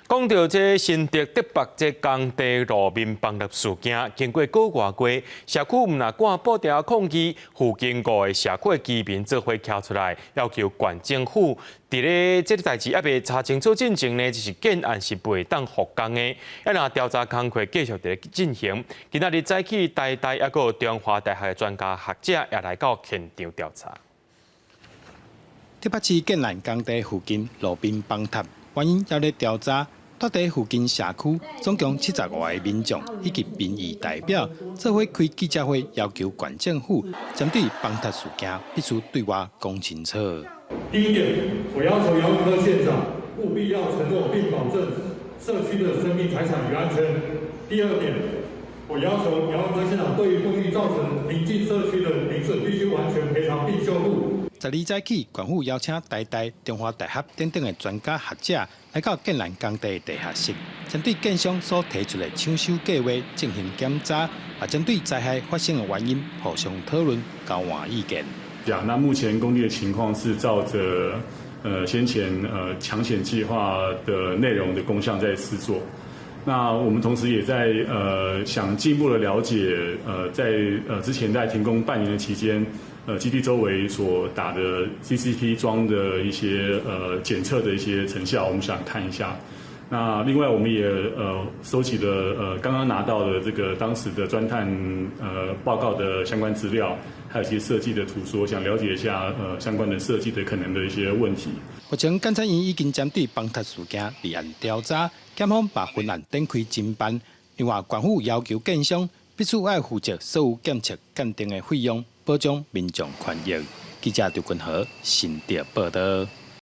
講到這新竹竹北這工地路面崩塌事件，經過個外月，社區毋但掛布條抗議，附近五个社區的居民做伙徛出來，要求縣政府佇咧這个代誌猶未查清楚進前呢，就是建案是袂當復工的。啊，若調查工課繼續佇咧進行，今仔日早起台大猶閣有中華大學的專家學者也來到現場調查。竹北市建案工地附近路面崩塌，原因猶咧調查。蹛佇附近社區總共75個民眾以及民意代表，做伙開記者會，要求縣政府針對崩塌事件必須對外講清楚。第一點，我要求姚文科縣長務必要承諾並保證社區的生命財產與安全。第二點，我要求姚文科縣長對於復育造成鄰近社區的鄰損，必須完全賠償並修復。12早起，縣府邀請台大、中華大學等等的專家學者來到建案工地地下室，針對建商所提出的搶修計劃進行檢查，也針對災害發生的原因互相討論、交換意見。那目前工地的情況是照着先前搶險計劃的內容的工項在施作。那我們同時也在想進一步的了解在之前在停工半年的期間，基地周圍所打的 CCT 樁的一些檢測的一些成效，我們想看一下。那另外我們也收集了剛剛拿到的這個當時的鑽探報告的相關資料，還有一些設計的圖說，想了解一下相關的設計的可能的一些問題。目前監察院已經針對崩塌事件立案調查，檢方嘛分案展開偵辦。另外，縣府要求建商必須愛負責所有檢測鑑定的費用，保障民眾權益。記者劉君和新竹報道。